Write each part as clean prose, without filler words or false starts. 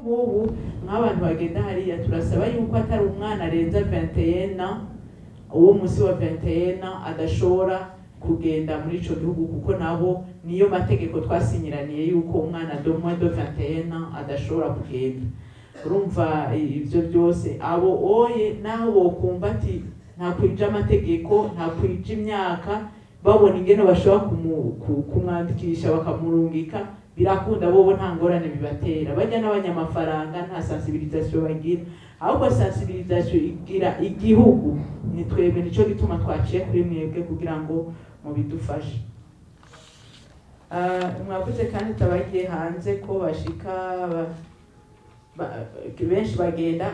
Nk'ubu nk'abantu bagenda hariya, turasaba yuko atari umwana arenza 21 ans, uwo munsi wa 21 ans adashobora kugenda muri ico gihugu, kuko nabo niyo mategeko twasinyiraniye yuko umwana de moins de 21 ans adashobora kugenda. Urumva, ivyo byose abo oye naho bokumva ati ntakwija amategeko, ntakwija imyaka, babona ingene bashobora kumwandikisha bakamurungika, birakunda. Bobo nta ngorane bibatera. Bajya n'abanyamafaranga, nta sensibilisation bagira, ahubwo sensibilisation igira igihugu ni twebwe. Nico gituma twaciye kuri mwebwe kugira ngo mubidufashe. Mwavuze kandi tabagiye hanze ko bashika benshi bagenda,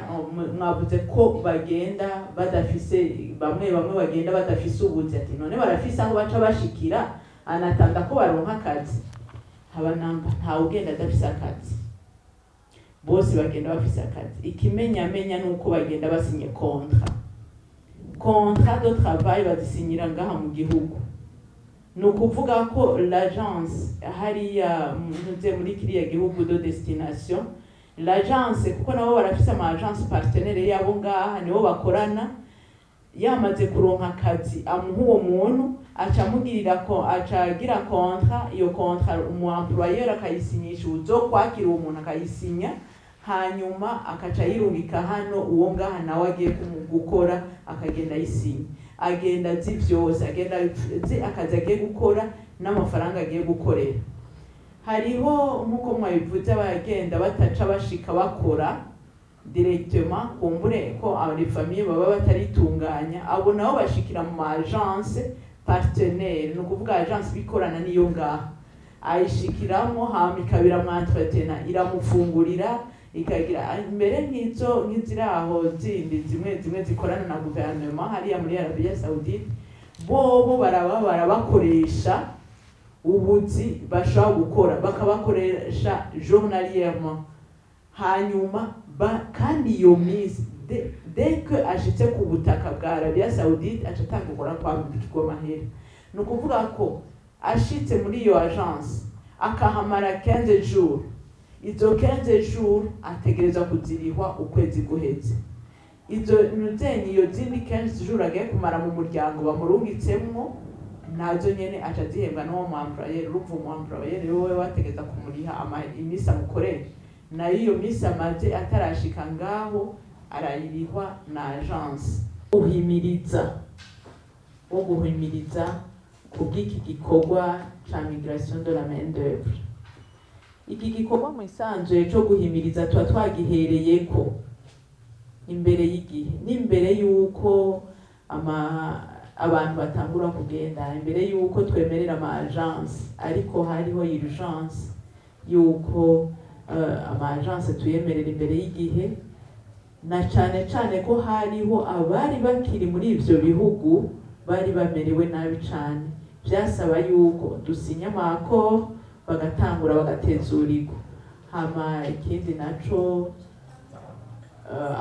mwavuze ko bagenda badafise, bamwe bamwe bagenda badafise ubuzi, ati none barafise aho baca bashikira anatanda ko baronka akazi? Haba namba, ntawe ugenda adafise akazi, bose bagenda bafise akazi. Ikimenyamenya ni uko bagenda basinye contrat. Contrat de travail bazisinyira ngaha mu gihugu. Ni ukuvuga ko l'agence hariya ntuze muri kiriya gihugu de destination, l'agence, kuko nabo barafise ama agence partenaire yabo ngaha, nibo bakorana, yamaze kuronka akazi amuha uwo muntu, aca amugirira ko aca agira contrat. Iyo contrat umu employeur akayisinyisha, uzokwakira uwo muntu akayisinya, hanyuma akaca ayirungika hano. Uwo ngaha nawe agiye gukora akagenda ayisinya, agenda azi vyose, agenda azi akazi agiye gukora n'amafaranga agiye gukorera. Hariho, nk'uko mwabivuze, abagenda bataca bashika bakora directement, kumbure ko les familles baba bataritunganya. Abo nabo bashikira mu ma agence partenaire, ni ukuvuga agence bikorana niyo ngaha, ayishikiramo, hama ikaba iramwentretena, iramufungurira, ikagira mbere nk'izo nk'iziri aho zindi zimwe zimwe zikorana na guverinoma hariya muri Arabia Saoudite. Bobo baraba barabakoresha ubuzi bashobora gukora, bakabakoresha journalièrement. Hanyuma kandi iyo minsi dès que ashitse ku butaka bwa Arabia Saoudite, aca atangura kwandikirwa amahera. Ni ukuvuga ko ashitse muri iyo agence akahamara 15 jours, izo 15 jours ategerezwa kuzirihwa ukwezi guheze. Izo nuzenye iyo zindi 15 jours agiye kumara mu muryango bamurungitsemwo, nazo nyene aca azihembwa n'uwo mu employeur. Urumva, umu employeur wewe wategeza kumuriha iminsi amukorera, nayo iyo minsi amaze atarashika ngaho arayirihwa na agence. Guhimiriza wo guhimiriza kubw'iki gikorwa ca migration de la main d'œuvre, iki gikorwa mu isanzwe co guhimiriza tuba twagihereyeko imbere y'igihe, n'imbere y'uko ama abantu batangura kugenda, imbere y'uko twemerera ama agence. Ariko hariho urgence y'uko ama agence tuyemerera imbere y'igihe, na cane cane ko hariho abari bakiri muri ivyo bihugu bari bamerewe nabi cane, vyasaba yuko dusinya ama accord bagatangura bagatezurirwa. Hama ikindi naco,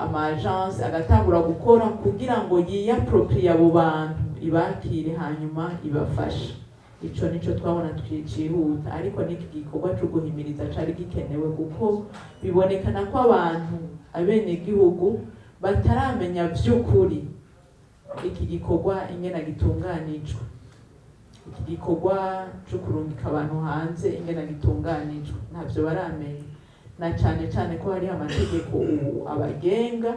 ama agence agatangura gukora kugira ngo yiyapproprie abo bantu, ibakire, hanyuma ibafashe. Ico nico twabona cihuta. Ariko n'iki gikorwa co guhimiriza cari gikenewe, kuko bibonekana ko abantu, abenegihugu, bataramenya vy'ukuri iki gikorwa ingena gitunganijwe, iki gikorwa co kurungika abantu hanze ingena gitunganijwe, ntavyo baramenya, na cane cane ko hariho amategeko ubu abagenga,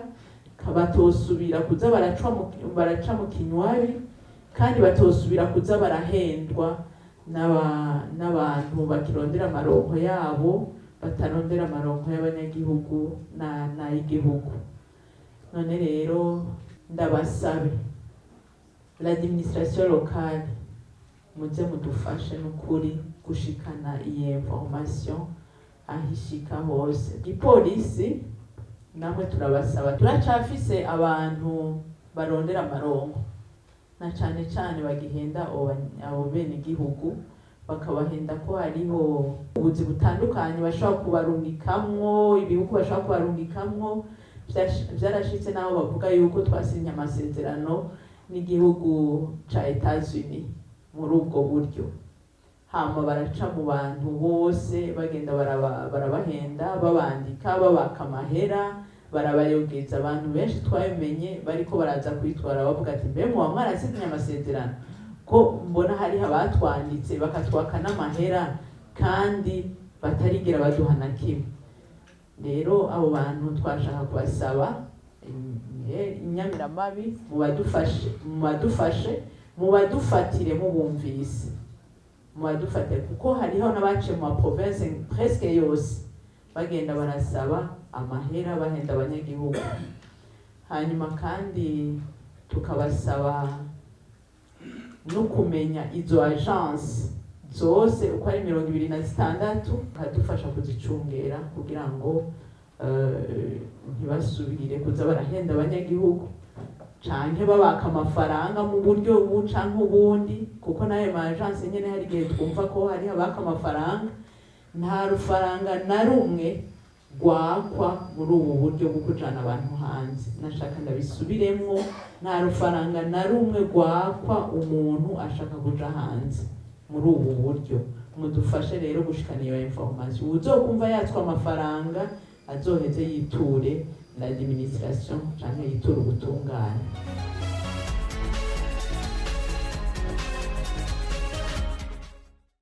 batosubira kuza baraca mu kinywabi, kandi batosubira kuza barahendwa n'abantu bakirondera amaronko yabo, batarondera amaronko y'abanyagihugu na n'ay'igihugu. None rero ndabasabe, l'administration locale, muze mudufashe n'ukuri gushikana iyi information aho ishika hose. Ipolisi namwe turabasaba, turacafise abantu barondera amaronko, na cane cane bagihenda abo benegihugu, bakabahenda ko hariho ubuzi butandukanye bashobora kubarungikamwo, ibihugu bashobora kubarungikamwo. Vyarashitse n'aho bavuga yuko twasinye amasezerano n'igihugu ca Etats-Unis muri ubwo buryo. Hama baraca mu bantu bose, bagenda barabahenda, babandika, babaka amahera, barabayogeza. Abantu benshi twabimenye bariko baraza kwitwara, bavuga ati: "Mbe muba mwarasinye amasezerano, ko mbona hariho abatwanditse bakatwaka n'amahera kandi batarigera baduha na kimwe?" Rero abo bantu twashaka kubasaba, inyamiramabi, mubadufashe, mubadufashe, mubadufatire, mubumvise mubadufatire, kuko hariho n'abaciye mu ma provinces presque yose, bagenda barasaba amahera, bahenda abanyagihugu. Hanyuma kandi tukabasaba no kumenya izo agence zose uko ari 26, bakadufasha kuzicungera kugira ngo ntibasubire kuza barahenda abanyagihugu canke babaka amafaranga mu buryo ubu canke ubundi, kuko n'ayo ma agence nyene hari igihe twumva ko hari abaka amafaranga. Nta rufaranga na rumwe rwakwa muri ubu buryo bwo kujana abantu hanze. Nashaka ndabisubiremwo: nta rufaranga na rumwe rwakwa umuntu ashaka kuja hanze muri ubu buryo. Mudufashe rero gushikana iyo information. Uzokumva yatswa amafaranga azoheze yiture l'administration canke yiture ubutungane.